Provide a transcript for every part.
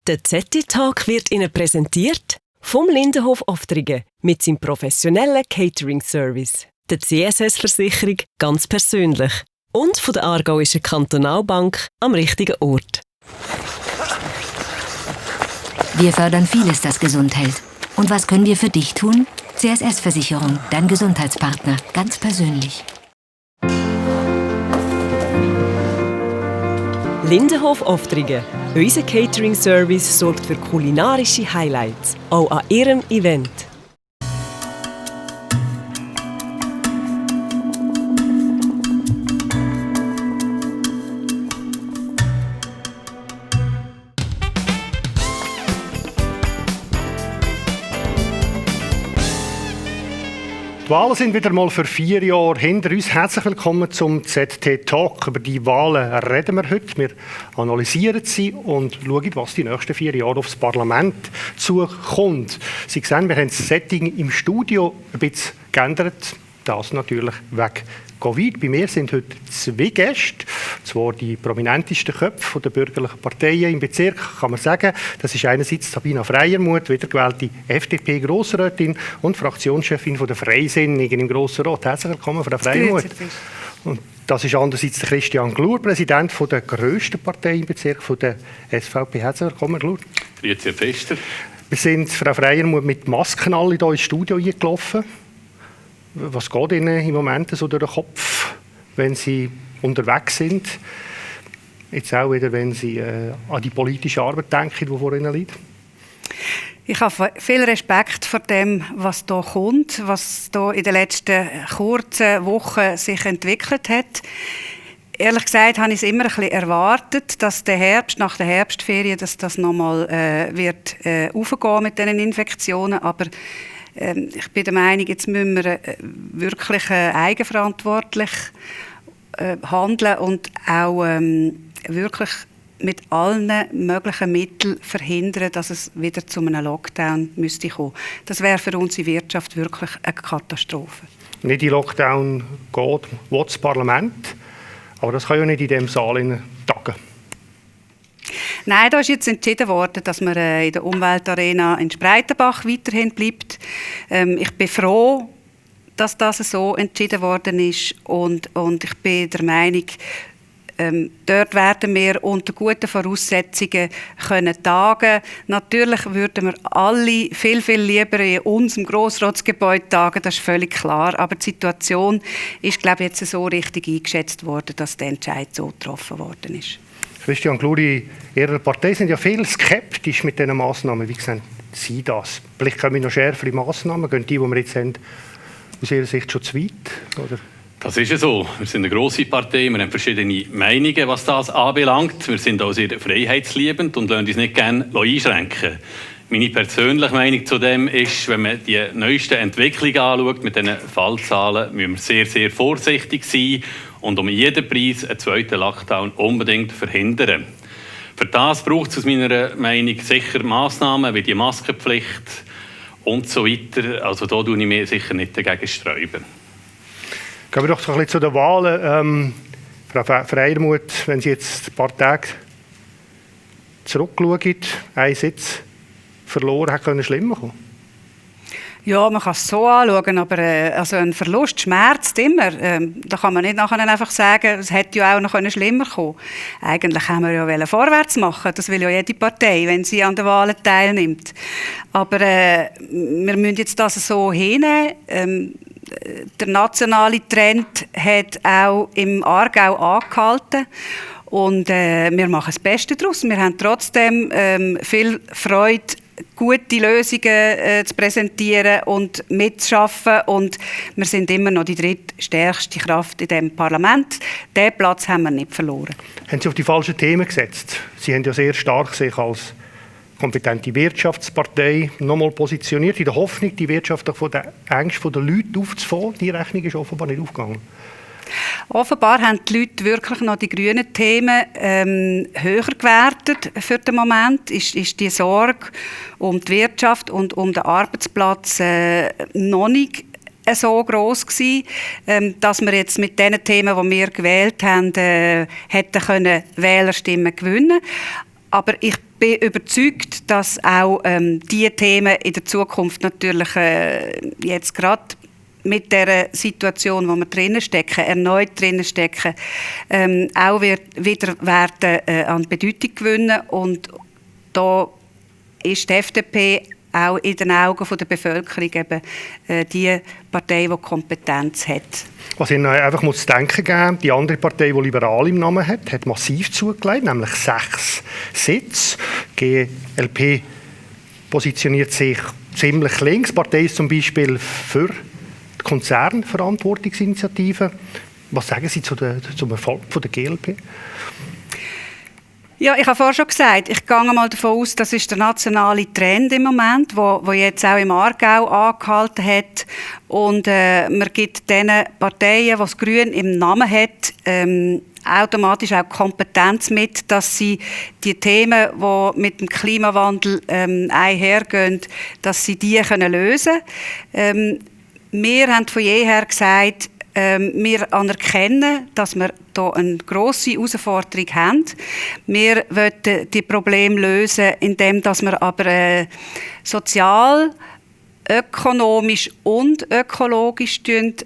Der ZT-Talk wird Ihnen präsentiert vom Lindenhof Oftringen mit seinem professionellen Catering-Service, der CSS-Versicherung ganz persönlich und von der Aargauischen Kantonalbank am richtigen Ort. Wir fördern vieles, das gesund hält. Und was können wir für dich tun? CSS-Versicherung, dein Gesundheitspartner, ganz persönlich. Lindenhof Oftringen. Unser Catering-Service sorgt für kulinarische Highlights, auch an Ihrem Event. Die Wahlen sind wieder mal für 4 Jahre hinter uns. Herzlich willkommen zum ZT-Talk. Über die Wahlen reden wir heute. Wir analysieren sie und schauen, was die nächsten 4 Jahre aufs Parlament zukommt. Sie sehen, wir haben das Setting im Studio ein bisschen geändert. Das natürlich wegen Covid. Bei mir sind heute 2 Gäste, zwar die prominentesten Köpfe der bürgerlichen Parteien im Bezirk, kann man sagen. Das ist einerseits Sabina Freiermuth, wiedergewählte FDP-Grossrätin und Fraktionschefin der Freisinnigen im Grossen Rat. Herzlich willkommen, Frau Freiermuth. Und das ist andererseits der Christian Glur, Präsident der grössten Partei im Bezirk der SVP. Herzlich willkommen, Glur. Grüezi, Herr Pfister. Wir sind, Frau Freiermuth, mit Masken alle hier ins Studio eingelaufen. Was geht Ihnen im Moment so durch den Kopf, wenn Sie unterwegs sind? Jetzt auch wieder, wenn Sie an die politische Arbeit denken, die vor Ihnen liegt? Ich habe viel Respekt vor dem, was hier kommt, was hier in den letzten kurzen Wochen sich entwickelt hat. Ehrlich gesagt habe ich es immer ein bisschen erwartet, dass der Herbst, nach der Herbstferien, dass das nochmal wird aufgehen mit diesen Infektionen. Aber ich bin der Meinung, jetzt müssen wir wirklich eigenverantwortlich handeln und auch wirklich mit allen möglichen Mitteln verhindern, dass es wieder zu einem Lockdown müsste kommen. Das wäre für unsere Wirtschaft wirklich eine Katastrophe. Nicht in Lockdown geht, will das Parlament, aber das kann ja nicht in diesem Saal tagen. Nein, da ist jetzt entschieden worden, dass man in der Umweltarena in Spreitenbach weiterhin bleibt. Ich bin froh, dass das so entschieden worden ist und ich bin der Meinung, dort werden wir unter guten Voraussetzungen können tagen. Natürlich würden wir alle viel, viel lieber in unserem Grossratsgebäude tagen, das ist völlig klar. Aber die Situation ist, glaube ich, jetzt so richtig eingeschätzt worden, dass der Entscheid so getroffen worden ist. Christian Gluri, Ihre Partei sind ja viel skeptisch mit diesen Massnahmen. Wie sehen Sie das? Vielleicht kommen noch schärfere Massnahmen. Gehen die wir jetzt haben, aus Ihrer Sicht schon zu weit? Oder? Das ist ja so. Wir sind eine grosse Partei, wir haben verschiedene Meinungen, was das anbelangt. Wir sind auch sehr freiheitsliebend und lassen uns nicht gerne einschränken. Meine persönliche Meinung zu dem ist, wenn man die neuesten Entwicklungen anschaut mit diesen Fallzahlen, müssen wir sehr, sehr vorsichtig sein und um jeden Preis einen zweiten Lockdown unbedingt verhindern. Für das braucht es aus meiner Meinung sicher Massnahmen wie die Maskenpflicht und so weiter. Also da tue ich mir sicher nicht dagegen sträuben. Gehen wir doch so ein bisschen zu den Wahlen. Frau Freiermuth, wenn Sie jetzt ein paar Tage zurückschauen, einen Sitz verloren, hätte können schlimmer kommen. Ja, man kann es so anschauen, aber also ein Verlust schmerzt immer. Da kann man nicht nachher einfach sagen, es hätte ja auch noch schlimmer kommen. Eigentlich haben wir ja vorwärts machen. Das will ja jede Partei, wenn sie an den Wahlen teilnimmt. Aber wir müssen jetzt das so hinnehmen. Der nationale Trend hat auch im Aargau angehalten. Und wir machen das Beste daraus. Wir haben trotzdem viel Freude, gute Lösungen zu präsentieren und mitzuschaffen. Und wir sind immer noch die drittstärkste Kraft in diesem Parlament. Diesen Platz haben wir nicht verloren. Haben Sie auf die falschen Themen gesetzt? Sie haben ja sehr stark sich als kompetente Wirtschaftspartei nochmal positioniert, in der Hoffnung, die Wirtschaft von den Ängsten der Leute aufzufangen. Die Rechnung ist offenbar nicht aufgegangen. Offenbar haben die Leute wirklich noch die grünen Themen höher gewertet für den Moment. Ist die Sorge um die Wirtschaft und um den Arbeitsplatz noch nicht so gross gewesen, dass wir jetzt mit den Themen, die wir gewählt haben, hätten können Wählerstimmen gewinnen. Aber ich bin überzeugt, dass auch diese Themen in der Zukunft natürlich jetzt gerade mit der Situation, wo wir drinnen stecken, erneut drinnen stecken, auch wieder werden an Bedeutung gewinnen. Und da ist die FDP auch in den Augen der Bevölkerung eben die Partei, die Kompetenz hat. Was Ihnen einfach zu denken geben, die andere Partei, die liberal im Namen hat massiv zugelegt, nämlich 6 Sitze. GLP positioniert sich ziemlich links. Die Partei ist zum Beispiel für die Konzernverantwortungsinitiative. Was sagen Sie zum Erfolg der GLP? Ja, ich habe vorhin schon gesagt, ich gehe mal davon aus, das ist der nationale Trend im Moment, wo jetzt auch im Aargau angehalten hat. Und man gibt den Parteien, die das Grün im Namen hat, automatisch auch Kompetenz mit, dass sie die Themen, die mit dem Klimawandel einhergehen, dass sie die lösen können. Wir haben von jeher gesagt, wir anerkennen, dass wir hier eine grosse Herausforderung haben. Wir wollen die Probleme lösen, indem wir aber sozial, ökonomisch und ökologisch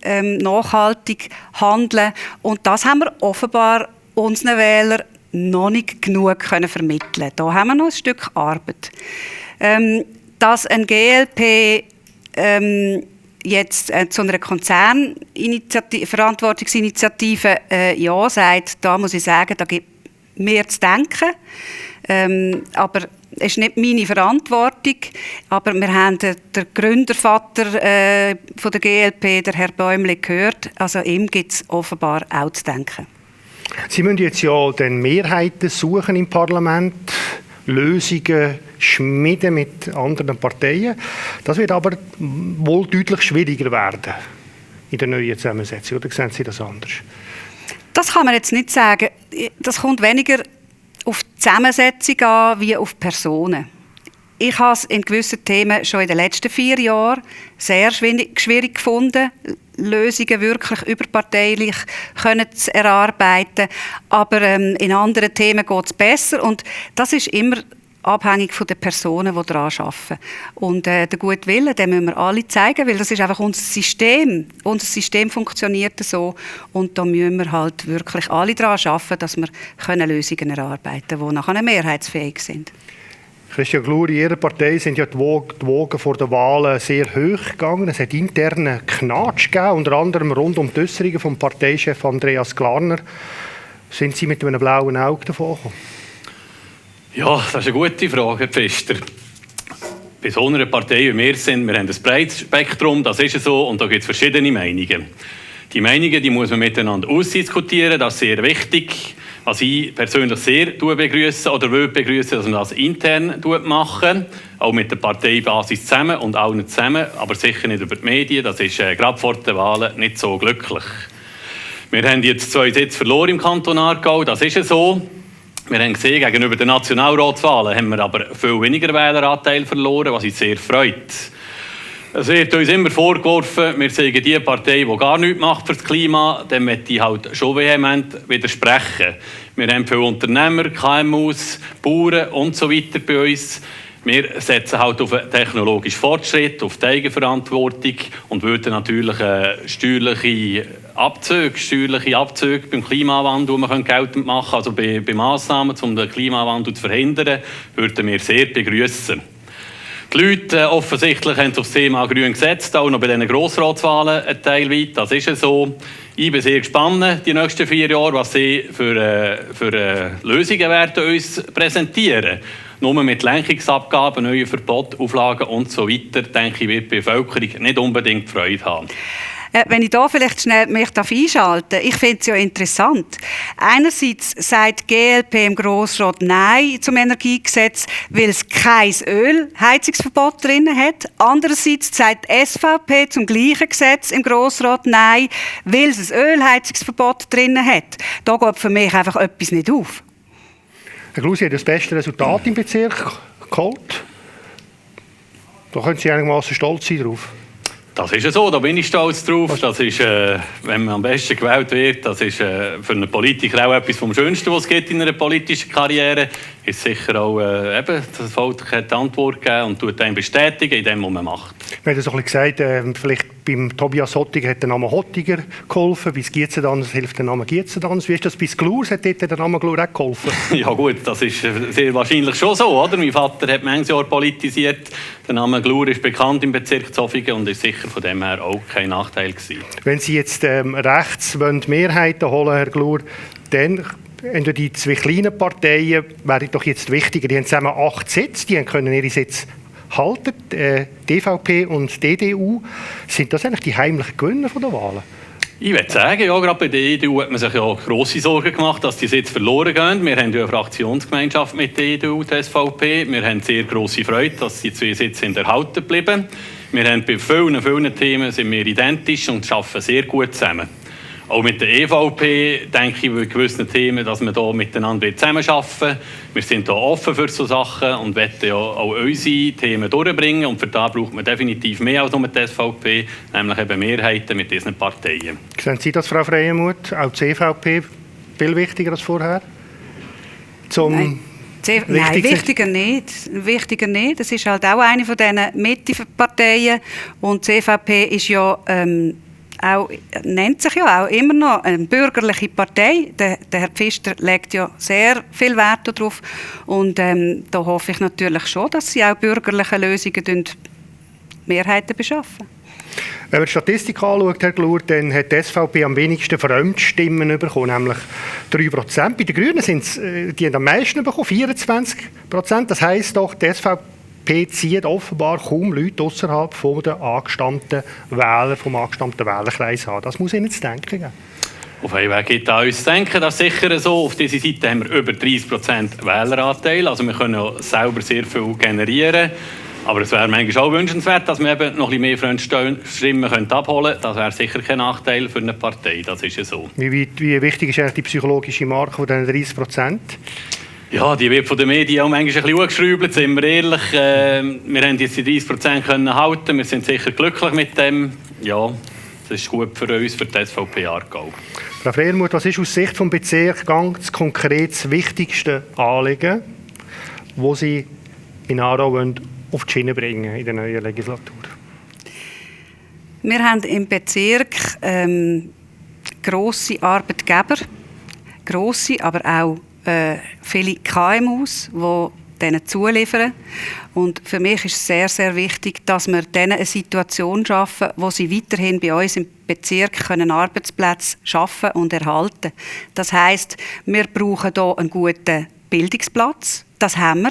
nachhaltig handeln. Und das haben wir offenbar unseren Wählern noch nicht genug vermitteln können. Da haben wir noch ein Stück Arbeit. Dass ein GLP jetzt zu einer Konzernverantwortungsinitiative ja sagt, da muss ich sagen, da gibt mir zu denken. Aber es ist nicht meine Verantwortung. Aber wir haben den Gründervater von der GLP, der Herr Bäumli, gehört. Also ihm gibt es offenbar auch zu denken. Sie müssen jetzt ja den Mehrheiten suchen im Parlament, Lösungen schmieden mit anderen Parteien. Das wird aber wohl deutlich schwieriger werden in der neuen Zusammensetzung. Oder sehen Sie das anders? Das kann man jetzt nicht sagen. Das kommt weniger auf die Zusammensetzung an, wie auf Personen. Ich habe es in gewissen Themen schon in den letzten 4 Jahren sehr schwierig gefunden, Lösungen wirklich überparteilich zu erarbeiten. Aber in anderen Themen geht es besser. Und das ist immer abhängig von den Personen, die daran arbeiten. Und den guten Willen, den müssen wir alle zeigen, weil das ist einfach unser System. Unser System funktioniert so. Und da müssen wir halt wirklich alle daran arbeiten, dass wir Lösungen erarbeiten können, die nachher mehrheitsfähig sind. Christian Gluri, in Ihrer Partei sind ja die Wogen vor den Wahlen sehr hoch gegangen. Es hat internen Knatsch gegeben, unter anderem rund um die Äusserungen vom Parteichef Andreas Glarner. Sind Sie mit einem blauen Auge davon gekommen? Ja, das ist eine gute Frage, Herr Pfister. Bei so einer Partei wie wir sind, wir haben ein breites Spektrum, das ist so, und da gibt es verschiedene Meinungen. Die Meinungen, die muss man miteinander ausdiskutieren, das ist sehr wichtig. Was ich persönlich sehr begrüße oder will begrüßen, dass man das intern machen, auch mit der Parteibasis zusammen und allen zusammen, aber sicher nicht über die Medien. Das ist gerade vor den Wahlen nicht so glücklich. Wir haben jetzt 2 Sitze verloren im Kanton Aargau, das ist so. Wir haben gesehen, gegenüber den Nationalratswahlen haben wir aber viel weniger Wähleranteil verloren, was uns sehr freut. Es wird uns immer vorgeworfen, wir seien die Partei, die gar nichts macht für das Klima. Dem möchte ich halt schon vehement widersprechen. Wir haben viele Unternehmer, KMUs, Bauern und so weiter bei uns. Wir setzen halt auf einen technologischen Fortschritt, auf die Eigenverantwortung und würden natürlich steuerliche Abzüge beim Klimawandel, die man geltend machen können, also bei Massnahmen, um den Klimawandel zu verhindern, würden wir sehr begrüßen. Die Leute offensichtlich haben auf das Thema Grün gesetzt, auch noch bei diesen Grossratswahlen ein Teil weit. Das ist so. Ich bin sehr gespannt, die nächsten 4 Jahre, was sie für Lösungen werden uns präsentieren. Nur mit Lenkungsabgaben, neuen Verboten, Auflagen und so weiter, denke ich, wird die Bevölkerung nicht unbedingt Freude haben. Wenn ich da vielleicht schnell mich einschalten darf, ich finde es ja interessant. Einerseits sagt die GLP im Grossrat Nein zum Energiegesetz, weil es kein Ölheizungsverbot drin hat. Andererseits sagt die SVP zum gleichen Gesetz im Grossrat Nein, weil es ein Ölheizungsverbot drin hat. Da geht für mich einfach etwas nicht auf. Herr Glusi hat das beste Resultat im Bezirk geholt. Da können Sie einigermaßen stolz sein drauf. Das ist ja so, da bin ich stolz drauf. Das ist, wenn man am besten gewählt wird, das ist für einen Politiker auch etwas vom Schönsten, was es gibt in einer politischen Karriere. Ist sicher auch, das Volk hat die Antwort gegeben und tut einen bestätigen in dem, was man macht. Wir haben es ein bisschen gesagt, vielleicht beim Tobias Hottiger hat der Name Hottiger geholfen, bei Gietzendanz hilft der Name Gietzendanz. Wie ist das bei Glur? Hat dort der Name Glur auch geholfen? Ja gut, das ist sehr wahrscheinlich schon so, oder? Mein Vater hat manches Jahr politisiert. Der Name Glur ist bekannt im Bezirk Zofingen und ist sicher von dem her auch kein Nachteil gewesen. Wenn Sie jetzt rechts Mehrheiten holen, Herr Glur, dann die zwei kleinen Parteien wären doch jetzt wichtiger. Die haben zusammen 8 Sitze, die können ihre Sitze halten. Die DVP und die EDU. Sind das eigentlich die heimlichen Gewinner der Wahlen? Ich würde sagen, ja, gerade bei der EDU hat man sich ja grosse Sorgen gemacht, dass die Sitze verloren gehen. Wir haben ja eine Fraktionsgemeinschaft mit der EDU und der SVP. Wir haben sehr grosse Freude, dass die 2 Sitze erhalten bleiben. Wir haben bei vielen Themen sind wir identisch und arbeiten sehr gut zusammen. Auch mit der EVP denke ich bei gewissen Themen, dass wir hier miteinander zusammenarbeiten werden. Wir sind hier offen für solche Sachen und wollen ja auch unsere Themen durchbringen. Und für das braucht man definitiv mehr als nur die SVP, nämlich eben Mehrheiten mit diesen Parteien. Sehen Sie das, Frau Freienmuth? Auch die EVP viel wichtiger als vorher? Nein, wichtiger nicht. Wichtiger nicht. Das ist halt auch eine von diesen Mitte-Parteien. Und die EVP ist ja... nennt sich ja auch immer noch eine bürgerliche Partei. Der Herr Pfister legt ja sehr viel Wert darauf. Und da hoffe ich natürlich schon, dass sie auch bürgerliche Lösungen Mehrheiten beschaffen. Wenn man die Statistik anschaut, Herr Glur, dann hat die SVP am wenigsten Fremdstimmen bekommen, nämlich 3%. Bei den Grünen sind es, die haben am meisten bekommen, 24%. Das heisst doch, die SVP zieht offenbar kaum Leute außerhalb vom angestammten Wählerkreis an. Das muss Ihnen zu denken geben. Auf einen Weg geht an uns zu denken, das ist sicher so. Auf dieser Seite haben wir über 30% Wähleranteil, also wir können ja selber sehr viel generieren. Aber es wäre manchmal auch wünschenswert, dass wir eben noch ein bisschen mehr Fremdstimmen abholen können. Das wäre sicher kein Nachteil für eine Partei, das ist ja so. Wie wichtig ist eigentlich die psychologische Marke von diesen 30%? Ja, die wird von den Medien auch manchmal ein bisschen hochgeschraubt, sind wir ehrlich. Wir haben jetzt die 30% können halten, wir sind sicher glücklich mit dem. Ja, das ist gut für uns, für die SVP Aargau. Frau Freienmuth, was ist aus Sicht des Bezirks ganz konkret das wichtigste Anliegen, das Sie in Aarau auf die Schiene bringen in der neuen Legislatur? Wir haben im Bezirk grosse Arbeitgeber, grosse, aber auch viele KMUs, die denen zuliefern. Und für mich ist es sehr, sehr wichtig, dass wir denen eine Situation schaffen, wo sie weiterhin bei uns im Bezirk können Arbeitsplätze schaffen und erhalten. Das heisst, wir brauchen hier einen guten Bildungsplatz. Das haben wir,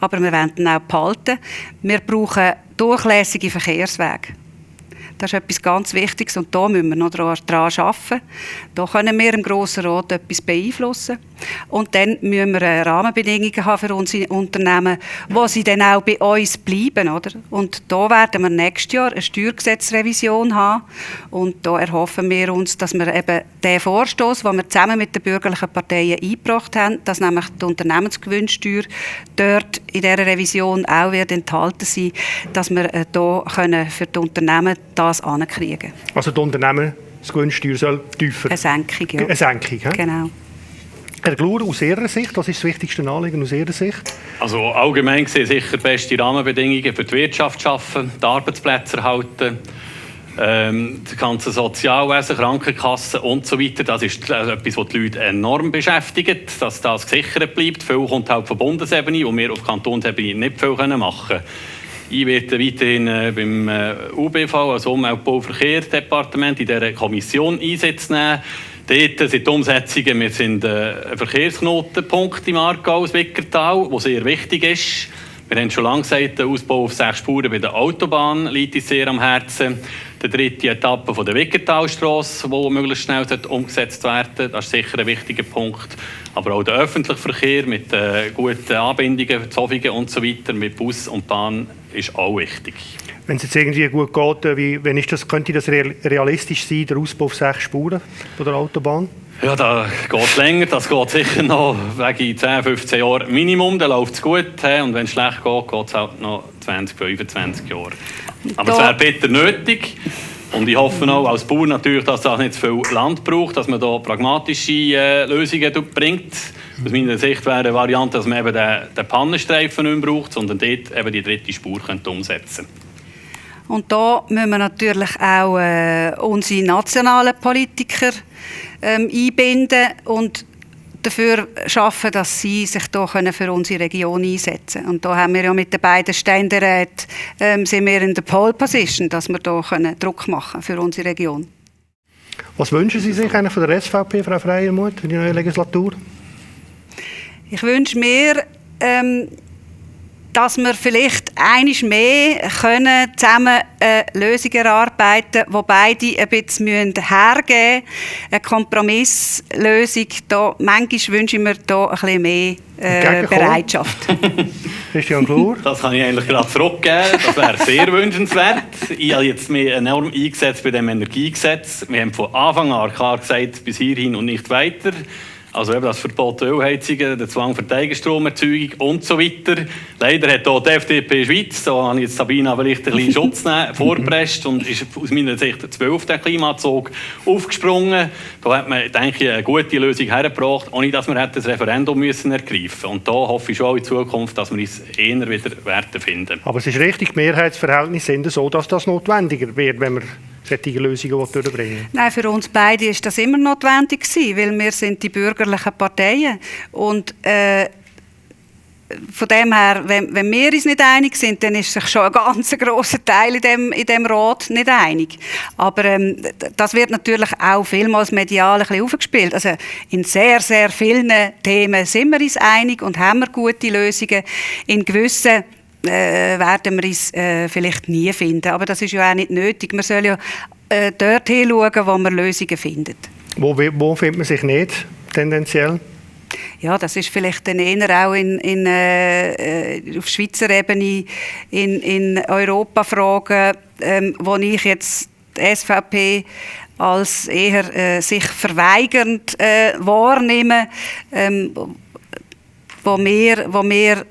aber wir wollen ihn auch behalten. Wir brauchen durchlässige Verkehrswege. Das ist etwas ganz Wichtiges und da müssen wir noch daran arbeiten. Da können wir im Grossen Rat etwas beeinflussen. Und dann müssen wir Rahmenbedingungen haben für unsere Unternehmen, wo sie dann auch bei uns bleiben. Oder? Und da werden wir nächstes Jahr eine Steuergesetzrevision haben. Und da erhoffen wir uns, dass wir eben den Vorstoß, den wir zusammen mit den bürgerlichen Parteien eingebracht haben, dass nämlich die Unternehmensgewinnsteuer dort in dieser Revision auch wird enthalten sein, dass wir hier für die Unternehmen das ankriegen. Also die Unternehmensgewinnsteuer soll tiefer? Eine Senkung, ja. Eine Senkung, ja? Genau. Herr Glur, aus Ihrer Sicht, was ist das wichtigste Anliegen aus Ihrer Sicht? Also allgemein gesehen sicher beste Rahmenbedingungen für die Wirtschaft schaffen, die Arbeitsplätze erhalten, das ganze Sozialwesen, Krankenkassen und so weiter. Das ist etwas, was die Leute enorm beschäftigt, dass das gesichert bleibt. Viel kommt halt von Bundesebene, wo wir auf Kantonsebene nicht viel machen können. Ich werde weiterhin beim UBV, also Umweltbau-Verkehrsdepartement, in dieser Kommission Einsatz nehmen. Dort sind die Umsetzungen, wir sind ein Verkehrsknotenpunkt im Aargau, das Wickertal, der sehr wichtig ist. Wir haben schon lange gesagt, der Ausbau auf 6 Spuren bei der Autobahn liegt uns sehr am Herzen. Die 3. Etappe von der Wickertalstrasse, die möglichst schnell umgesetzt werden sollte, das ist sicher ein wichtiger Punkt. Aber auch der öffentliche Verkehr mit guten Anbindungen, Zofingen und so weiter, mit Bus und Bahn, ist auch wichtig. Wenn es jetzt irgendwie gut geht, könnte das realistisch sein, der Ausbau auf 6 Spuren von der Autobahn? Ja, da geht es länger. Das geht sicher noch wegen 10, 15 Jahren Minimum. Dann läuft es gut. Und wenn es schlecht geht, geht es halt noch 20, 25 Jahre. Aber es wäre bitter nötig. Und ich hoffe auch als Bauer natürlich, dass das nicht zu viel Land braucht, dass man da pragmatische Lösungen bringt. Aus meiner Sicht wäre eine Variante, dass man eben den Pannenstreifen nicht mehr braucht, sondern dort eben die dritte Spur umsetzen könnte. Und da müssen wir natürlich auch unsere nationalen Politiker einbinden und dafür schaffen, dass sie sich da für unsere Region einsetzen können. Und da haben wir ja mit den beiden Ständeräten sind wir in der Pole Position, dass wir da Druck machen für unsere Region. Was wünschen Sie sich eigentlich von der SVP, Frau Freiermuth, für die neue Legislatur? Ich wünsche mir, dass wir vielleicht einmal mehr zusammen Lösungen erarbeiten können, die beide ein bisschen hergeben müssen. Eine Kompromisslösung. Manchmal wünsche ich mir da ein bisschen mehr Bereitschaft. Christian Glur? Das kann ich eigentlich gerade zurückgeben. Das wäre sehr wünschenswert. Ich habe jetzt mich enorm eingesetzt bei dem Energiegesetz. Wir haben von Anfang an klar gesagt, bis hierhin und nicht weiter. Also eben das Verbot der Ölheizungen, der Zwang für die Eigenstromerzeugung und so weiter. Leider hat auch die FDP Schweiz, da habe ich jetzt Sabina vielleicht ein bisschen Schutz nehmen, vorgepresst und ist aus meiner Sicht 12 der Klimazug aufgesprungen. Da hat man, denke ich, eine gute Lösung hergebracht, ohne dass wir das Referendum müssen ergreifen mussten. Und da hoffe ich schon in Zukunft, dass wir uns eher wieder Werte finden. Aber es ist richtig, die Mehrheitsverhältnisse sind so, dass das notwendiger wird, wenn wir solche Lösungen durchbringen. Nein, für uns beide ist das immer notwendig gewesen, weil wir sind die bürgerlichen Parteien und von dem her, wenn wir uns nicht einig sind, dann ist sich schon ein ganz grosser Teil in dem Rat nicht einig. Aber das wird natürlich auch vielmals medial ein bisschen aufgespielt. Also in sehr, sehr vielen Themen sind wir uns einig und haben wir gute Lösungen. In gewissen werden wir uns vielleicht nie finden. Aber das ist ja auch nicht nötig. Man soll ja dort hinschauen, wo man Lösungen findet. Wo findet man sich nicht tendenziell? Ja, das ist vielleicht dann eher auch auf Schweizer Ebene in Europafragen, wo ich jetzt die SVP als eher sich verweigernd wahrnehme, wo wir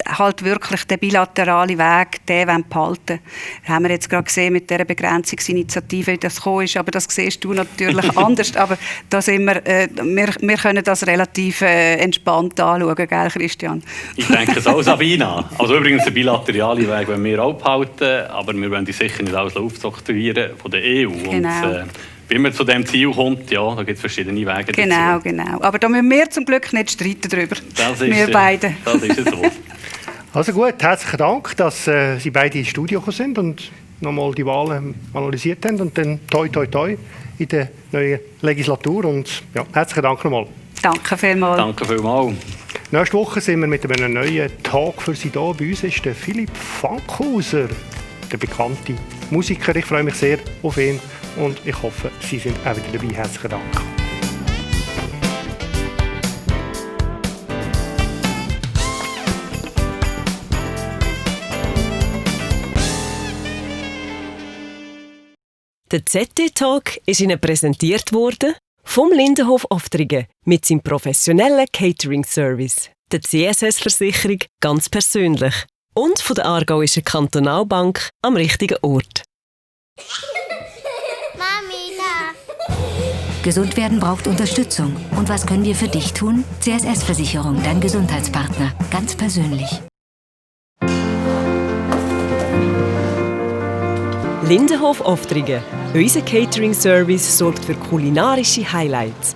halt wirklich den bilateralen Weg behalten wollen. Das haben wir jetzt gerade gesehen mit dieser Begrenzungsinitiative, wie das gekommen ist. Aber das siehst du natürlich anders. Aber da sind wir können das relativ entspannt anschauen, gell, Christian? Ich denke es auch, Sabina. Also übrigens, der bilaterale Weg wollen wir auch behalten, aber wir wollen die sicher nicht alles aufdoktorieren von der EU. Genau. Und, wie man zu diesem Ziel kommt, ja, da gibt es verschiedene Wege dazu. Genau. Aber da müssen wir zum Glück nicht streiten darüber. Wir beide. Das ist es so. Also gut, herzlichen Dank, dass Sie beide ins Studio gekommen sind und nochmal die Wahlen analysiert haben. Und dann toi toi toi in der neuen Legislatur. Und ja, herzlichen Dank nochmal. Danke vielmals. Danke vielmals. Nächste Woche sind wir mit einem neuen Talk für Sie da. Bei uns ist der Philipp Fankhauser, der bekannte Musiker. Ich freue mich sehr auf ihn und ich hoffe, Sie sind auch wieder dabei. Herzlichen Dank. Der ZT-Talk ist Ihnen präsentiert worden vom Lindenhof Oftringen mit seinem professionellen Catering-Service, der CSS-Versicherung ganz persönlich und von der Aargauischen Kantonalbank am richtigen Ort. Mami, da! Gesund werden braucht Unterstützung. Und was können wir für dich tun? CSS-Versicherung, dein Gesundheitspartner, ganz persönlich. Lindenhof Oftringen. Unser Catering-Service sorgt für kulinarische Highlights.